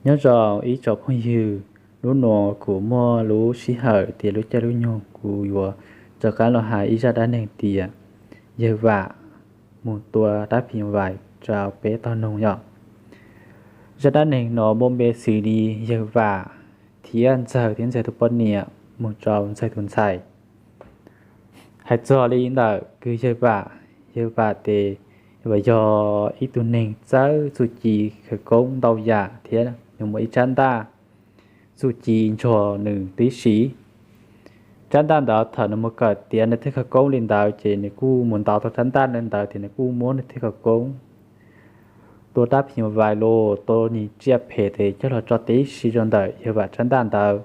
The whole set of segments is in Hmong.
Nyob zoo ib tsoom phooj ywg, hnub no kuv muaj lub sij hawm tias lub caij lub nyoog kuv yuav rov qab los hais ib zaj dab neeg tias yawg Vam mus tua dab phim nyuj vais rau peb tau mloog yom. Zaj dab neeg no muaj npe xws li yawg Vam thiab Ntxawg thiab Ntxawg tus poj niam mus rau Ntxawg tus ntxhais. Hais txog li ntawm kws yawg Vam, yawg Vam tes yog ib tug neeg txawj txuj ci khawv koob ntau yam thiab nws muaj ib tsab ntaj txuj ci nrog nws tib si. Tsab ntaj ntawd thaum nws mus kawm tiav nws tej khawv koob li ntawd ces nws kuj mus ntaus tau tsab ntaj ntawd ces nws kuj muab nws tej khawv koob tua dab phim nyuj vais los tua nws tsiaj phem tes coj los tso tib si rau ntawm yawg Vam tsab ntaj ntawd.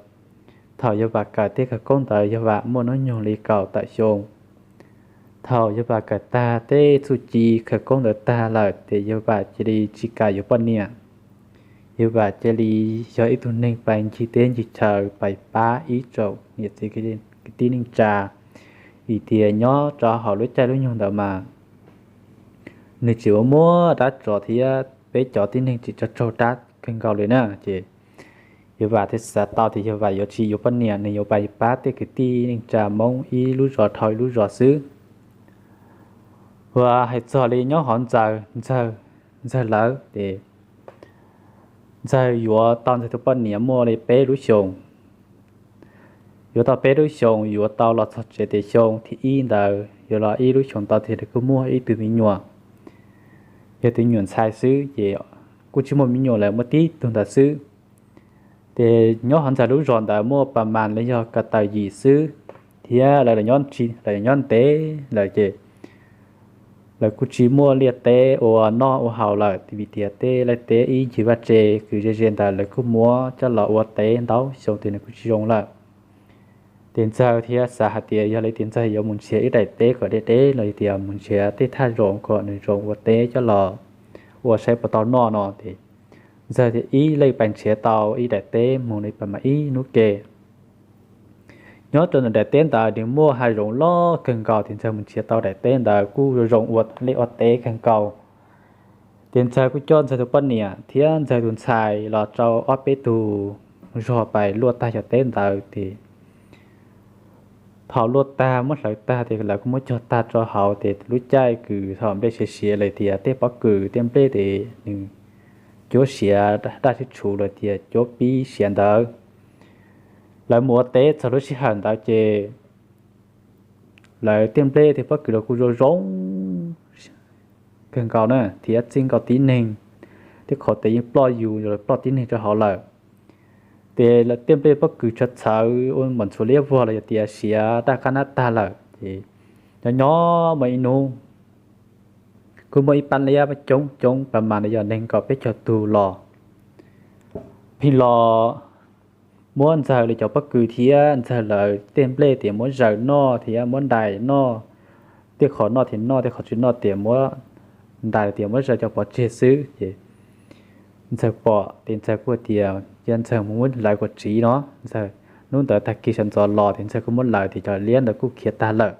Thaum yawg Vam kawm tej khawv koob ntawd yawg Vam muaj hnub nyoog li kaum tawm xyoo. Thaum yawg Vam kawm tag tej txuj ci khawv koob ntawd tag lawm ces yawg Vam cia li tsis kam yuav poj niam. Yawg Vam cia li yog ib tug neeg pais ncig teb ncig chaw pais pab ib tsoom niam txiv kwv tij neej tsa, vim tias nyob rau hauv lub caij lub nyoog ntawd mas nws tsis ua muab dab tsov thiab peb cov tib neeg tsis tso raug dab kawg nkaus li na ces yawg Vam thiaj xav tau tias yawg Vam yuav tsis yuav poj niam, nws yuav pais pab tej kwv tij neej tsa Hmoob ib lub zos dhau ib lub zos xwb. Uas hais txog li nyob hauv Ntxawg, Ntxawg, Ntxawg lawv ces Ntxawg yuav tau Ntxawg tus poj niam muaj li peb lub xyoos. Yuav tau peb lub xyoos, yuav tau los txog tsev tias xyoo thib ib ntawd yuav los ib lub xyoos ntau tias nws kuj muaj ib tug me nyuam, yog tus me nyuam ntxhais xwb ces kuj tsis muaj me nyuam lawm, muaj tib tug ntawd xwb. Ces nyob hauv Ntxawg lub zos ntawd muaj pas mas li yog ko taw yim xwb, thiab lawv nyob ntev lawm ces lawv kuj tsis muaj liaj teb ua noj ua haus lawm vim tias tej liaj teb ib ncig vaj tse kws ze ze ntawd lawv kuj muab coj los ua teb ntau xyoo tias nws kuj tsis zoo lawm. Ces Ntxawg thiaj xav hais tias yog li tias Ntxawg yuav mus nrhiav ib daim teb kom deb deb los yog tias mus nrhiav tej thaj zoov kom nws zoo ua teb coj los ua saib puas tau noj no ces Ntxawg thiaj ib leeg pais nrhiav tau ib daim teb mus li pas mas ib hnub ke. Nyob rau ntawm daim teb ntawd nws muaj hav zoov loj kawg nkaus ces Ntxawg mus nrhiav tau daim teb ntawd kuj zoo zoo ua liaj ua teb kawg nkaus. Ces Ntxawg kuj coj Ntxawg tus poj niam thiab Ntxawg tus ntxhais los rau ob peb tug zog pais luaj tag cov teb ntawd ces thaum luaj tag muab hlawv tag ces lawv kuj muab cog tag rau hauv ces lub caij kws thaum nplej siav siav lawm tias tej pob kws tej nplej ces nws cuab siav daj sib tshuv lawm tias cuab pib siav ntawd. Lawv mus ua teb txog lub sij hawm ntawd ces lawv tej nplej tej pob kws los kuj zoo zoo kawg nkaus na thiab txij nkaus tib neeg, tej qhov tes yeej ploj yus los ploj tib neeg rau hauv lawm. Ces lawv tej nplej pob kws tshav txhawv ua npaum ntxhuav liab vog los yog tias siav daj qab nab tag lawm ces nyob nyob muaj ib hnub kuj muaj ib pab liab coob coob pas mas yog nees nkaum peb caug tug los pheej los muab Ntxawg li cov pob kws thiab Ntxawg lawv tej nplej tias muab zaws noj thiab muab ntais noj, tej qhov noj tias noj, tej qhov tsis noj tias muab ntais tias muab zaws coj pov tseg xwb ces Ntxawg pom ces Ntxawg kuj tias cia Ntxawg mus muab lawv kom tsiv no. Ntxawg hnub ntawd tag kis sawv ntxov los ces Ntxawg kuj muab lawv ces cov liab ntawd kuj khiav tag lawm.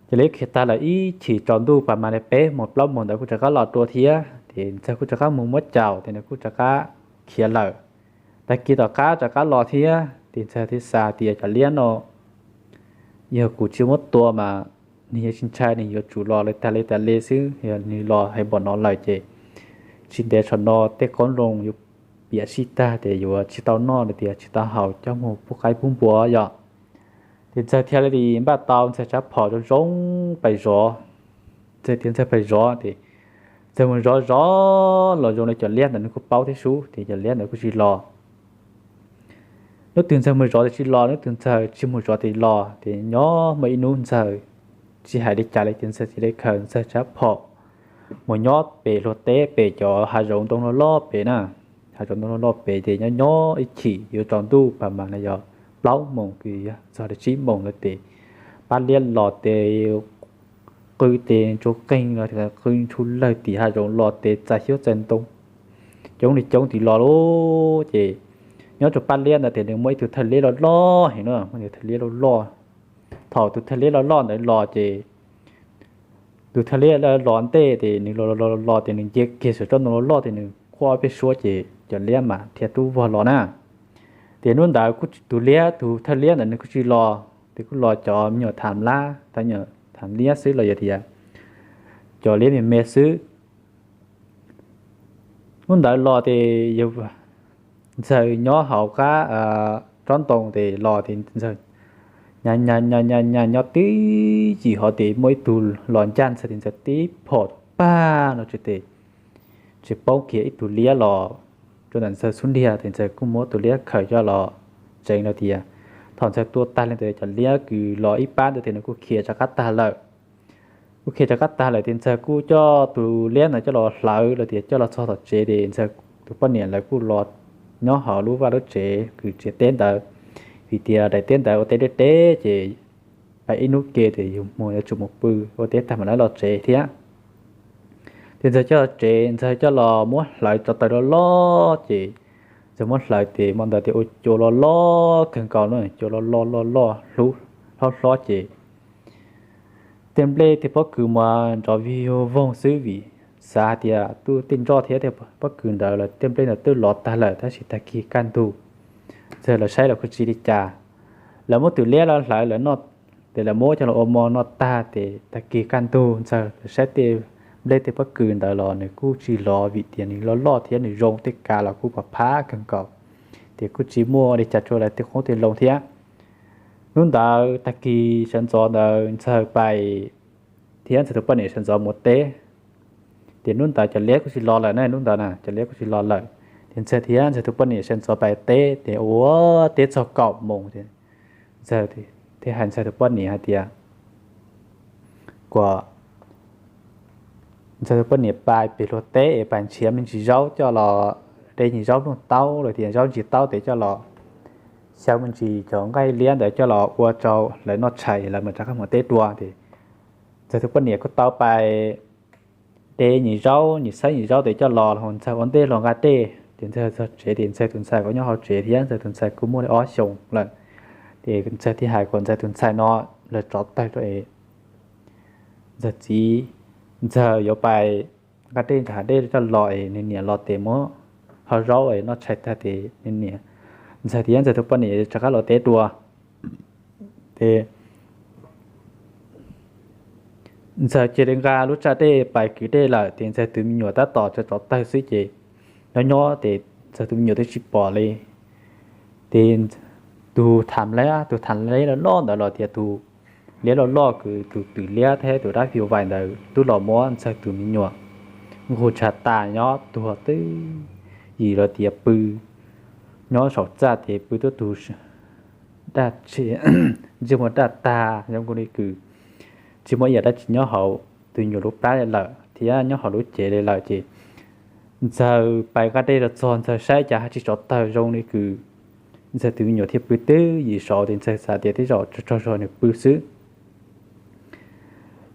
Cov liab khiav tag lawm ib chim tsaus ntuj pas mas li peb moos plaub moos ntawd kuj rov qab los dua thiab ces Ntxawg kuj rov qab mus muab caum ces nws kuj rov qab khiav lawm. Tag kis tom qab rov qab los thiab ces Ntxawg thiaj xav tias cov liab no yog kuv tsis muab tua mas nws yuav tsis ntshai, nws yuav tsum los li tas li tas li xwb, yog nws los hais npaum no lawm ces tsis ntev saum no tej qoob loo yuav piam sij tag ces yuav tsis tau noj li tias tsis tau haus coj mus pub qaib pub npua yom. Ces Ntxawg thiaj li npaj tau Ntxawg tsab phom zoo zoo pais zov. Ntxawg tias Ntxawg pais zov ces Ntxawg mus zov zov los zoo li cov liab ntawd nws kuj paub thiab sub ces cov liab ntawd kuj tsis los. Hnub twg Ntxawg mus zov ces tsis los, hnub twg Ntxawg tsis mus zov ces los. Ces nyob muaj ib hnub Ntxawg tsis hais li cas li ces Ntxawg thiaj li khaws Ntxawg tsab phom mus nyob pem luag teb pem cov hav zoov ntoo loj loj pem na. Hav zoov ntoo loj loj pem ces nyob nyob ib chim yuav tsaus ntuj pas mas yog plaub moos kws yog txog li tsib moos lawm ces pab liab los ces qw ces ntsuag qeeg los qw ntshua lawg tim hav zoov los ces txais xyoob txais ntoo coob li coob tim los lauj. Ces nyob rau pab liab ntawd ces nws muaj ib tug thawj liab loj loj heev na, muaj tus thawj liab loj loj. Thaum tus thawj liab loj loj ntawd los ces tus thawj liab los ntej ces nws los los los ces nws nce kiag saum tsob ntoo loj loj ces nws quaj ob peb suab ces cov liab mas thiaj tub vog los na. Ces hnub ntawd kuj tus liab, tus thawj liab ntawd nws kuj tsis los, ces kuj los cov me nyuam tham lab, cov me nyuam tham liab xwb los yog tias cov liab me me xwb. Hnub ntawd los ces yawg Ntxawg nyob hauv qab tsob ntoo ces los ces Ntxawg nyob tib yim hov ces muaj ib tug los ncaj Ntxawg ces Ntxawg tib phom pag no tsis tes tsis poob kiag ib tug liab los rau ntawm Ntxawg xub ntiag ces Ntxawg kuj muab tus liab khaws coj los tsev no tias thaum Ntxawg tua tag li ntawd cov liab kws los ib pab ntawd ces nws kuj khiav rov qab tag lawm. Kuj khiav rov qab tag lawm ces Ntxawg kuj coj tus liab ntawd coj los hlawv los tias coj los txog tom tsev ces Ntxawg tus poj niam lawv kuj los nyob hauv lub vaj lub tsev kws tsev teb ntawd, vim tias daim teb ntawd ua teb deb deb ces pais ib hnub ke ces yus mus yuav tsum mus pw ua teb tag mam li los tsev thiab. Ces Ntxawg coj los tsev, Ntxawg coj los muab hlawv tsov taws loj loj ces Ntxawg muab hlawv ces hmo ntawd ces ua cua loj loj kawg nkaus na, cua loj loj loj loj hlob hlob ces tej nplej tej pob kws mas nrov vig voog xwb vim xav hais tias tej ntsoj thiab tej pob kws ntawd lawv tej nplej ntawd twb lov tag lawm tab sis tag kis kaj ntug Ntxawg lawv saib los kuj tsis li cas. Lawv muab tus liab los hlawv lawv noj, ces lawv muab coj los ua mov noj tag ces tag kis kaj ntug Ntxawg lawv saib tej nplej tej pob kws ntawd los nws kuj tsis lov vim tias nws loj loj thiab nws zoo tej kav los kuj pom phab kawg nkaus, ces kuj tsis muaj li cas rau lawv tej qoob tej loo thiab. Hnub ntawd tag kis sawv ntxov ntawd Ntxawg pais thiab Ntxawg tus poj niam sawv ntxov mus teb. Ces hnub ntawd cov liab kuj tsis los lawm na, hnub ntawd na cov liab kuj tsis los lawm. Ces Ntxawg thiab Ntxawg tus poj niam sawv ntxov pais teb, ces ua teb txog kaum moos ces Ntxawg thiaj hais Ntxawg tus poj niam hais tias, kuas Ntxawg tus poj niam pais pem luag teb es pais nrhiav me ntsis zaub coj los de ntsis zaub nplooj taub los tias zaub ntsis taub tes coj los xyaw me ntsis cov nqaij liab ntawd coj los ua rau lawv noj tshais lawv mam rov qab mus teb dua. Ces Ntxawg tus poj niam kuj tau pais de nyuam zaub nyuam xaib nyuam zaub tes coj los, Ntxawg ua ntej los nqa dej. Ces Ntxawg txog tsev ces Ntxawg tus ntxhais kuj nyob hauv tsev thiab, Ntxawg tus ntxhais kuj muaj li ob xyoos lawm. Ces Ntxawg thiaj hais kom Ntxawg tus ntxhais no lawv tsov tawg rau es Ntxawg txiv, Ntxawg yuav pais nqa dej nram hav dej coj los es nws niam los tes muab hau zaub es noj tshais tag ces nws niam, Ntxawg thiab Ntxawg tus poj niam rov qab los teb dua. Ces Ntxawg cia li nqa lub tsaj dej pais kwv dej lawm ces Ntxawg tus me nyuam tab tom tsov tawg xwb ces nyob nyob ces Ntxawg tus me nyuam twb tsis pom li. Ces tus tham lab, tus tham lab loj loj ntawd los tias tus liab loj loj kws tus twm liab thiab tus dab fiu vais ntawd twb los muab Ntxawg tus me nyuam nqus tshaj tas nyob tuag twb yim los tias pw nyob saum txaj ces pw tuab tug daj, ntsej muag daj tag zoo li kws tsis muaj ib yam dab tsi nyob hauv tus me nyuam lub plab li lawm thiab nyob hauv lub cev li lawm ces Ntxawg pais nqa dej los txog Ntxawg saib cas ho tsis tsov tawg zoo li kws Ntxawg tus me nyuam thiaj pw twb yim saud ces Ntxawg xav tias tej zaum tsaug zog nws pw xwb.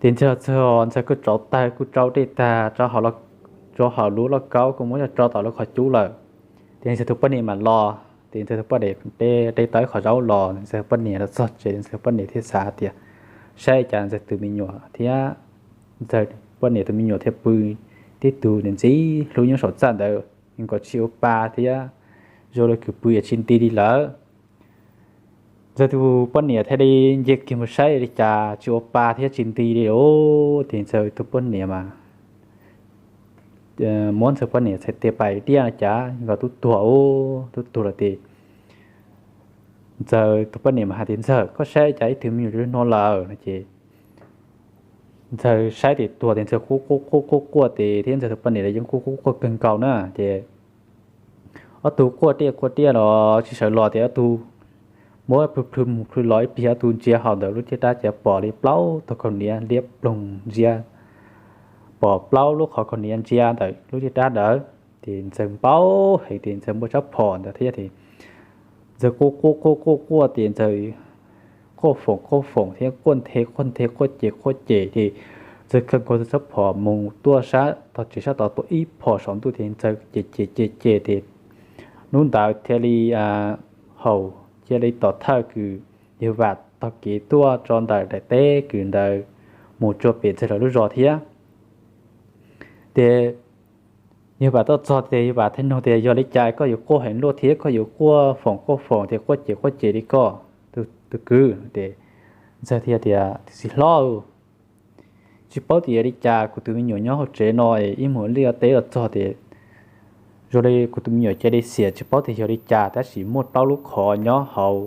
Ces Ntxawg txog Ntxawg kuj tsov tawg kuj tsau dej tag, tsau hauv lub lauj kaub kuj muab coj tso tom lub qhov cub lawm. Ces Ntxawg tus poj niam mam los, ces Ntxawg tus poj niam de tau ib qho zaub los, Ntxawg poj niam los txog tsev, Ntxawg poj niam thiaj xav tias saib cas Ntxawg tus me nyuam thiab Ntxawg poj niam tus me nyuam thiaj pw tib tug ntxim hlub nyob saum txaj ntawd, nkaus tsis ua pa thiab zoo li kws pw yuav tsis nti li lawm. Ntxawg tus poj niam thiaj li nce kiag mus saib li cas tsis ua pa thiab tsis nti li os. Ces Ntxawg tus poj niam mas muab Ntxawg poj niam txhais tes pais diaj cas nkaus tub tuag os, tub tuag lawm ces Ntxawg tus poj niam mas hais tias, Ntxawg, koj saib cas ib tug me nyuam zoo li no lawm no ces Ntxawg saib tes tuag ces Ntxawg quaj quaj quaj quaj quaj ces thiab Ntxawg tus poj niam los yeej quaj quaj quaj kawg nkaus na ces ob tug quaj diaj quaj diaj los tsis sawv los ces ob tug muab plhws plhws mus plhws los ib pliag ob tug ntsia hauv ntawm lub ciaj dab ces pom li plaub tug kaus hniav liab ploog ntsia, pom plaub lub qhov kaus hniav ntsia ntawm lub ciaj dab ntawd. Ces Ntxawg npau heev ces Ntxawg muab tsab phom ntawd thiab ces Ntxawg quaj quaj quaj quaj quaj ces Ntxawg quaj foom quaj foom thiab quaj nthe quaj nthe quaj ces quaj ces ces Ntxawg khaws nkaus Ntxawg tsab phom mus tuaj sab tog tsev sab tod tuaj ib phom saum ntuj ces Ntxawg ces ces ces ces ces hnub ntawd thiaj li haum cia li tom thawj kws yawg Vam taug kev tuaj tso ntawm daim teb kws ntawd mus tsuas pem Ntxawg lawv lub zos thiab. Ces Yawg Vam tuaj txog ces Yawg Vam thiaj nug tias, Yog li cas koj yuav quaj heev luaj thiab koj yuav quaj foom quaj foom thiab quaj ces quaj ces li koj tus kwv? Ces Ntxawg thiaj tias, Txiv hlob, tsis paub tias yog li cas kuv tus me nyuam nyob hauv tsev no es ib muag liaj teb los txog ces zoo li kuv tus me nyuam cia li xiam, tsis paub tias yog li cas tab sis muaj plaub lub qhov nyob hauv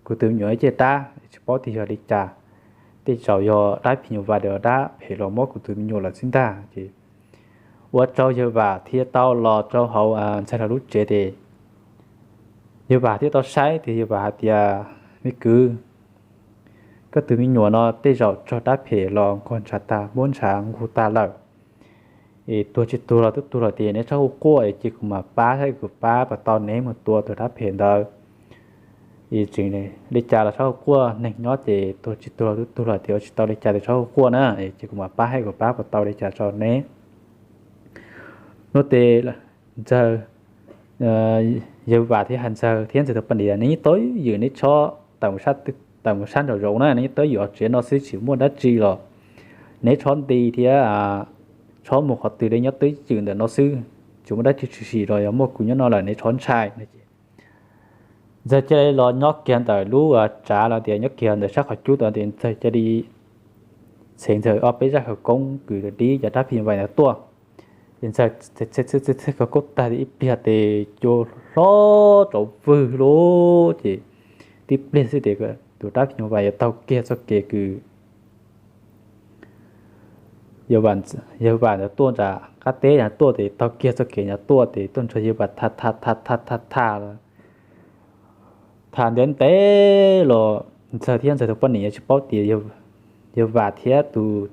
kuv tus me nyuam ib ce dab, tsis paub tias yog li cas. Tej zaum yog dab phim nyuj vais los dab phem los muab kuv tus me nyuam lawm xwb ntag. Ces ua rau Yawg Vam thiaj tau los rau hauv Ntxawg lawv lub tsev ces Yawg Vam thiaj tau saib ces Yawg Vam hais tias, Me kwv, koj tus me nyuam no tej zaum raug dab phem los nkaug ntshav tag, muab ntshav nkaug tag lawm. Es tuag tsis tuag los twb tuag lawm ces neb txhob hu quaj es cia kuv mam pab saib kuv pab puas tau neb mus tua tus dab phem ntawd. Es tseem li cas los txhob hu quaj, neeg nyob ces tuag tsis tuag los twb tuag lawm ces ua tsis tau li cas ces txhob hu quaj na, es cia kuv mam pab saib kuv pab puas tau li cas rau neb. Hnub ces Ntxawg, Yawg Vam thiab hais Ntxawg thiab Ntxawg tus poj niam, Neb twb ywm neb txhob tawm mus sab nraum zoov na, neb twb ywm ob tsev no xwb tsis muaj dab tsi los neb txhob nti thiab txhob mus qhov twg li, nyob twb ywm ntawm no xwb, tsis muaj dab tsi tshwm sim los yog muaj kuv nyob no lawm neb txhob ntshai. Ntxawg cia li los nyob kiag ntawm lub tsav los tias nyob kiag ntawm sab qhov cub tod ces Ntxawg cia li txheev Ntxawg ob peb zaj khawv koob kws dib cov dab phim nyuj vais ntawd tuaj. Ces Ntxawg txheev khawv koob tag ib pliag ces cua hlob tsauv vwg lawm ces tib pliag xwb ces tus dab phim nyuj vais yuav taug kiag txoj kev kws Yawg Vam ntawd tuaj nram qab teb tuaj ces taug kiag txoj kev ntawd tuaj ces tuaj nrog Yawg Vam tham tham tham tham tham tham ntev ntev los Ntxawg thiab Ntxawg tus poj niam tsis paub tias Yawg Vam thiab tus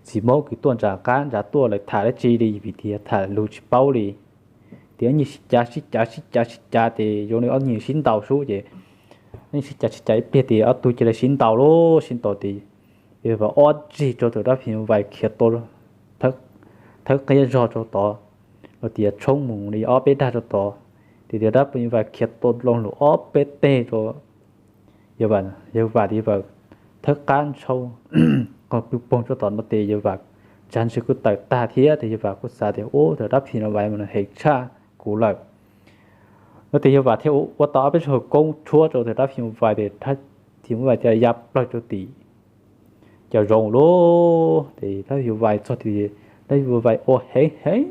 txiv Hmoob kws tuaj nram qab nrad tuaj lawv tham dab tsi li vim tias tham lus tsis paub li. Ces ob niag sib cav sib cav sib cav sib cav ces zoo li ob niag sib ntaus sub ces ob niag sib cav sib cav ib pliag ces ob tug cia li sib ntaus lawm, sib ntaus ces Yawg Vam ob ntsig rau tus dab phim nyuj vais khiav tua thawb qab zog rau tod, los tias tshoob mus li ob peb dag rau tod, ces tus dab phim nyuj vais khiav tua loo lawm ob peb teg rau Yawg Vam, Yawg Vam thawb qab ntshau qog pw poog rau tom no ces Yawg Vam tsav ntsws kuj tawm tag thiab ces Yawg Vam kuj xav tias ub tus dab phim nyuj vais mas heev tshaj kuv lawm no ces Yawg Vam thiaj ua tau ob peb zaj khawv koob tshuab rau tus dab phim nyuj vais ces phim nyuj vais cia li ya plaws rau tim cov zoov lawm ces dab phim nyuj vais txog tim, dab phim nyuj vais ua heev heev,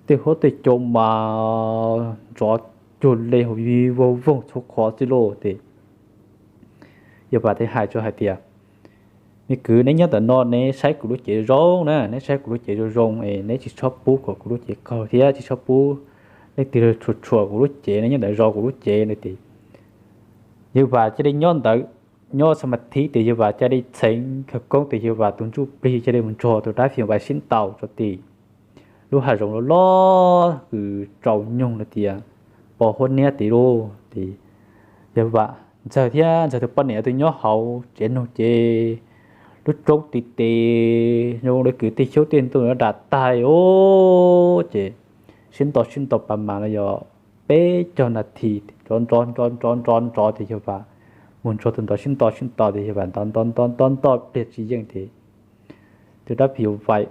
tej huab tej cua mas nrov cuag li vij vog voog txhua qhov xwb lauj ces Yawg Vam thiaj hais rau hais tias, Me kwv, neb nyob ntawm no neb saib kuv lub cev zoo zoo na, neb saib kuv lub cev zoo zoo es neb tsis txhob pub kom kuv lub cev qaug thiab tsis txhob pub leej twg tshuam tshuam kuv lub cev, neb nyob ntawd zov kuv lub cev no ces Yawg Vam cia li nyob ntawd, nyob xam mas thib ces Yawg Vam cia li txheev khawv koob ces Yawg Vam tus ntsuj plig cia li mus nrog tus dab phim nyuj vais sib ntaus rau tim lub hav zoov loj loj kws tsaus nyoog no tias pos huab niab tid lauj ces Yawg Vam, Ntxawg thiab Ntxawg tus poj niam tus nyob hauv tsev nug ces lub roob tis tes zoo li kwv tij xyoob tej ntuj dam taig os ces sib ntaus sib ntaus pas mas los yog peb caug nas this nrov nrov nrov nrov nrov nrov ces Yawg Vam mus nrog tus ntawd sib ntaus sib ntaus ces Yawg Vam ntaus ntaus ntaus ntaus ntaus pliag tsis yeej ces tus dab phim nyuj vais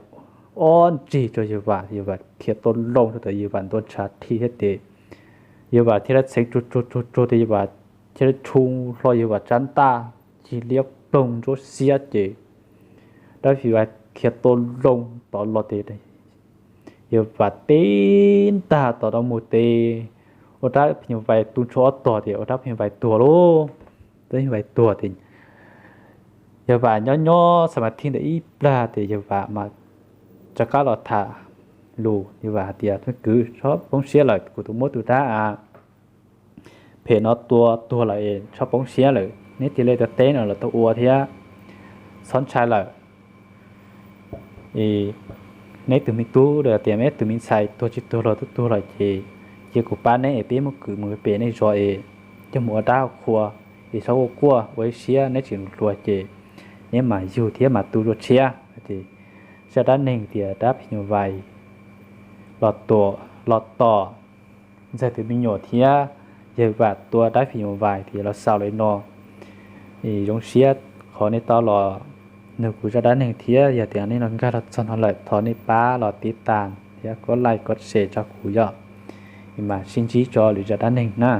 ob ntsig rau Yawg Vam, Yawg Vam khiav tua loo rau tom Yawg Vam ntua ntshav thi thiab ces Yawg Vam thiaj li txheev tsuag tsuag tsuag tsuag ces Yawg Vam thiaj li tshum hlo Yawg Vam tsab ntaj cig liab ploog ntsuab xiab ces dab phim nyuj vais khiav tua loo tod los ces Yawg Vam tib ntaj tom no mus ces ua dab phim nyuj vais tu ntsho ob tog ces ua dab phim nyuj vais tuag lauj. Dab phim nyuj vais tuag ces Yawg Vam nyob nyob xam mas thib ntawd ib plag ces Yawg Vam mas rov qab los tham lus, Yawg Vam hais tias, Me kwv, txhob poob siab lawm, kuv twb muab tus dab phem no tua tuag lawm es txhob poob siab lawm, neb cia li tau teb no los tau ua thiab, txhob ntshai lawm. Neb tus me tub los tias neb tus me ntxhais tuag tsis tuag los twb tuag lawm ces cia kuv pab neb es peb muab kwv mus pem nej zos es coj mus ua dab qhua es txhob ua quaj ua ib siab, neb tsis hluas ces neb mam yug thiab mam tu dua tshiab. Ces zaj dab neeg tias dab phim nyuj vais los tom Ntxawg tus me nyuam thiab Yawg Vam tua dab phim nyuj vais ces los xaus li no. Zoo siab qhov nej tau los nug kuv zaj dab neeg thiab. Yog tias nej los nkag los txog no lawm thov nej pab los tiv tas thiab kov like kov share rau kuv yom, es mam sib ntsib rau lwm zaj dab neeg na.